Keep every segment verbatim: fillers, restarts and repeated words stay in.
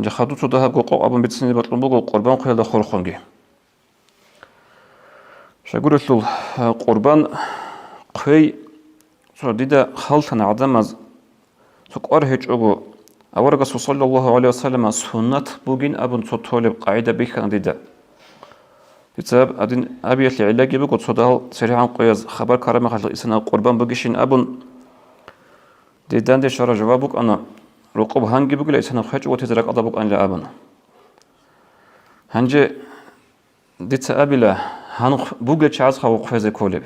Жахаду цо дагьабго къокъ абун бицине бокьун буго къурбан хъвеялда хурхунги. Щайгурелъул, а, къурбан хъвей, цо дида халтана гӀадамаз, цо кӀвар гьечӀого, аварагасул саллаллагьу гӀалайгьи вассаллама суннат бугин абун цо толеб къагӀида бихьана дида. Дица гьадин абиялъе гӀиллаги буго, цо дагьал сергӀан къояз хабар ккараб мехалъ исана къурбан бугищин абун, диданде щвараб жаваб букӀана, рокъоб гьанги бугила исана хъвечӀого тезе ракӀалда букӀанила абун. Гьанже дица абила, гьанхъ бугел чагӀаз хъвезе кколеб.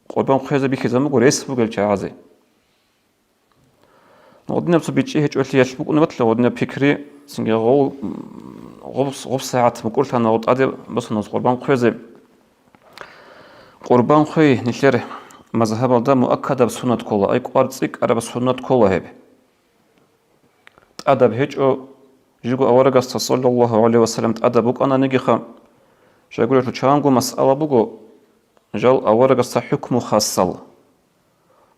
Къурбан хъвезе бихьизабун буго рес бугел чагӀазе. Гъодинаб цо бичӀчӀи гьечӀолъиялъ букӀунеб батила гъодинаб пикри, цинги гъов-, гъоб-, гъоб сагӀат мукӀурлъана гъоб тӀаде босана къурбан хъвезе. Къурбан хъвей нилъер мазгьабалда муаккадаб суннат ккола, ай кӀвар цӀикӀкӀараб суннат ккола гьеб. ТӀадаб гьечӀо, жиго аварагасда саллаллагьу гӀалайгьи вассаллам тӀадаб букӀананигиха, щайгурелъул чанго масъала буго, жал аварагасда хӀукму хасал.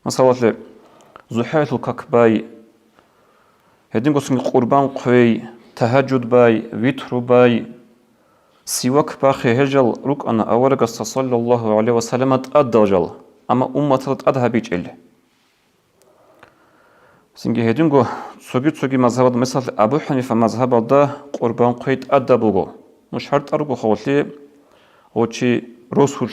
Масалалъе, зухӀаялъул как бай, гьединго цинги къурбан хъвей, тагьажуд бай, витру бай, сивак бахъе гьел жал рукӀана аварагасда саллаллагьу гӀалайгьи вассаллама тӀадал жал, амма умматалда тӀад гьабичӀел. Цинги гьединго цоги-цоги мазгьабалда, мисалалъе, Абу ХӀанифа мазгьабалда къурбан хъвей тӀадаб буго. Ну шартӀ руго хавлъи, гъов чи росулъ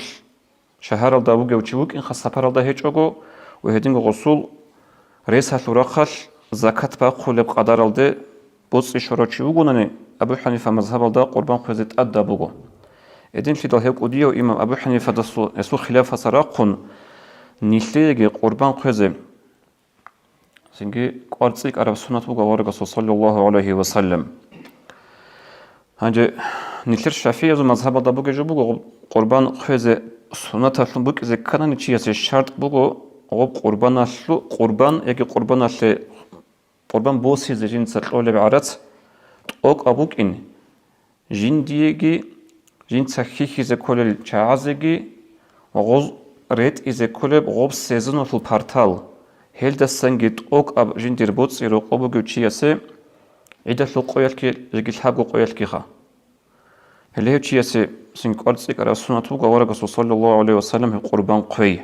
шагьаралда вугев чи вукӀинха сапаралда гьечӀого ва гьединго гъосул ресалъул рахъалъ закат бахъулеб къадаралде боцӀи щварав чи вугонани, Абу ХӀанифа мазгьабалда къурбан хъвезе тӀадаб буго. Гьединлъидал гьев кӀудияв имам Абу ХӀанифадасул, гьесул хилафаса рахъун, нилъееги къурбан хъвезе цинги кӀвар цӀикӀкӀараб суннат буго аварагасул саллаллагьу гӀалайгьи вассаллам. Гьанже нилъер шафигӀиязул мазгьабалда бугеб жо буго, къурбан хъвезе суннаталъун букӀизе кканани чиясе шартӀ буго, гъоб къурбаналъу-, къурбан яги къурбаналъе, къурбан босизе жинца кьолеб гӀарац тӀокӀаб букӀин, жиндиеги, жинца хьихьизе кколел чагӀазеги ва гъоз ретӀизе кколеб гъоб сезоналъул партал, гьелдасанги тӀокӀаб жиндир боцӀи рокъоб бугев чиясе гӀидалъул къоялъги жеги лъабго къоялъгиха. Гьеле гьев чиясе цинги кӀвар цӀикӀкӀараб суннат буго аварагасул саллаллагьу гӀалайгьи вассаллам гьеб къурбан хъвей.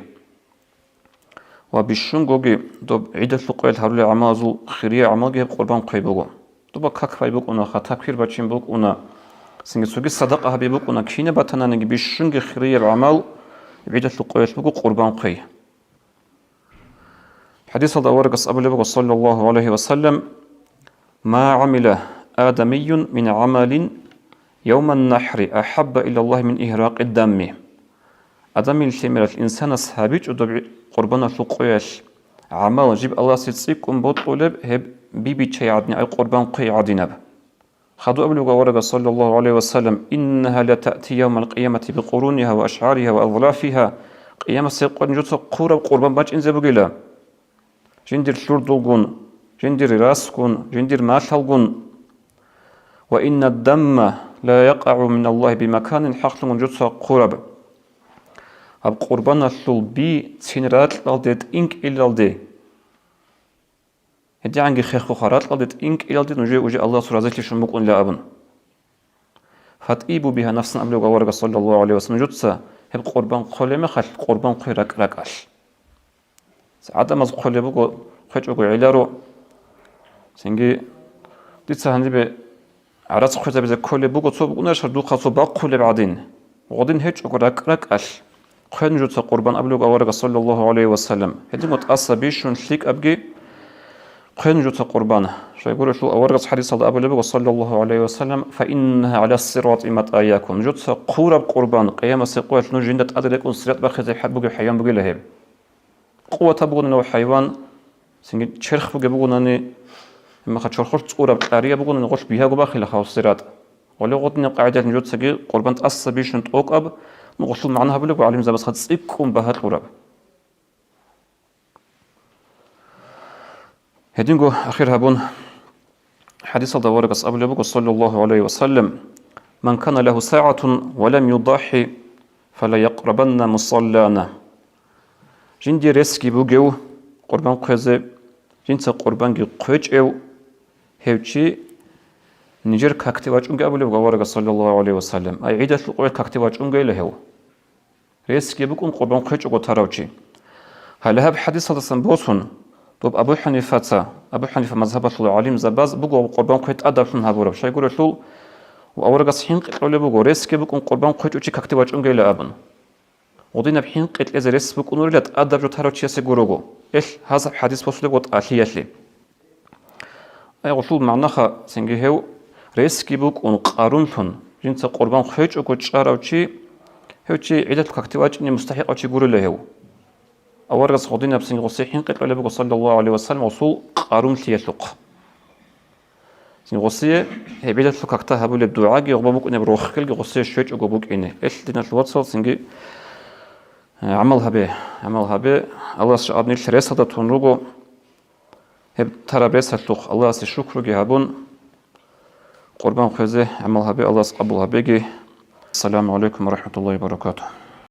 Ва бищунгоги доб гӀидалъул къоялъ гьарулел гӀамалазул хирияб гӀамалги гьеб къурбан хъвей буго. Доба как бай букӀунаха, такбир бачин букӀуна, цинги цоги садакъа гьаби букӀуна, кинаб батананиги бищунги хирияб гӀамал гӀидалъул къоялъ буго къурбан хъвей. ХӀадисалда аварагас абулеб буго, саллаллагьу гӀалайгьи вассаллам: «Ма гӀамила адамиюн мин гӀамалин явман нахӀри ахӀабба илаллагьи мин игьракъи дамми». Адамил лъимерал инсанас гьабичӀо доб къурбаналъул къоялъ гӀамал, жиб Аллагьасе цӀикӀкӀун бокьулеб, гьеб бибиччай гӀадин, ай къурбан хъвей гӀадинаб. Хадуб абулеб буго аварагас, саллаллагьу гӀалайгьи вассаллам: «Иннагьа ла таъти явмал къиямати бикъурунигьа ва ашгӀаригьа ва азлафигьа». Къиямасеб къоялъ нужеца хъураб къурбан бачӀинзе бугила. Жиндир лъурдулгун, жиндир расгун, жиндир малъалгун. «Ва иннад дамма ла якъагӀу миналлагьи бимаканин», хӀакълъун нужеца хъураб гьаб къурбаналъул би цин ракьалде тӀинкӀилалде. ГьедигӀанги хехго харалъалде тӀинкӀилалде нужее уже Аллагьасул разилъи щун букӀунила абун. «ФатӀибу бигьа нафсан», абулеб аварагас, саллаллагьу гӀалайгьи вассаллам, нужеца гьеб къурбан хъолеб мехалъ, къурбан хъвей ракӀ-ракӀалъ. ГӀадамаз хъолеб буго, хъвечӀого гӀеларо. Цинги дица гьанибе гӀарац хъвезабизе кколеб буго, цо букӀунарищ духъа цо бахъулеб гӀадин. Гъодин гьечӀого ракӀ-ракӀалъ хъве нужеца къурбан абулеб аварагас, саллаллагьу гӀалайгьи вассаллам. Гьединго тӀаса бищун лъикӀабги хъве нужеца къурбан. Щайгурелъул аварагас хӀадисалда абулеб буго, саллаллагьу гӀалайгьи вассаллам: «Фа иннагьа гӀала сирати матаякум». Нужеца хъураб къурбан къиямасеб къоялъ нуж жинда тӀаде рекӀун сират бахъизе хӀа-, бугеб хӀайван бугила гьеб. Къуватаб бугони гьав хӀайван, цинги черх бугеб бугонани, гьебмехалъ чорхолъ цӀураб кьарияб бугонани, гъолъ бигьаго бахила гьав сират. Гъоле гъодинаб къагӀидалъ нужецаги къурбан тӀаса бищун тӀокӀаб, ну, гъолъул магӀна гьабулеб буго гӀалимзабаз цӀикӀкӀун багьа кьураб. Гьединго ахир гьабун, хӀадисалда аварагас абулеб буго, саллаллагьу гӀалайгьи вассаллам: «Ман кана лагьу сагӀатун ва лам юдаххӀи, фала якърабанна мусаллана». Жиндир ресги бугев къурбан хъвезе, жинца къурбанги хъвечӀев, гьев чи нижер какде вачӀунги абулеб аварагас, саллаллагьу гӀалайгьи ва саллам, ай гӀидалъул къоялъ какде вачӀунгейила гьев. Ресги букӀун къурбан хъвечӀого тарав чи. Гьале гьаб хӀадисалдасан босун, доб Абу ХӀанифаца, Абу ХӀанифа мазгьабалъул гӀалимзабаз буго къурбан хъвей тӀадаблъун гьабураб, щайгурелъул аварагас хӀинкъи кьолеб буго, ресги букӀун къурбан хъвечӀо чи какде вачӀунгейила абун. Гъудинаб хӀинкъи кьезе рес букӀунарила тӀадаб жо тарав чиясе гурого, эл гьазаб хӀадис босулеб ва тӀалъиялъе. Ай гъулъул магӀнаха цинги гьев, ресги букӀун къарумлъун, жинца къурбан хъвечӀого чӀарав чи, гьев чи гӀидалъул какде вачӀине мустахӀикъав чи гурила гьев. Аварагас гъудинаб цинги гъусе хӀинкъи кьолеб буго, саллаллагьу гӀалайгьи ва саллам, гъусул къарумлъиялъухъ. Цин гъосие гьеб гӀидалъул какда гьабулеб дугӀаги гъоба букӀунеб рохелги гъосие щвечӀого букӀине. Эл диналъул вацал, цинги, э, гӀамал гьабе, гӀамал гьабе. Аллагьас абнилъ ресалда тун руго. Гьеб тараб ресалъухъ Аллагьасе шукруги гьабун, къурбан хъвезе гӀамал гьабе, Аллагьас къабул гьабеги. Ассаламу гӀалайкум ва рахӀматуллагьи ва баракатугьу.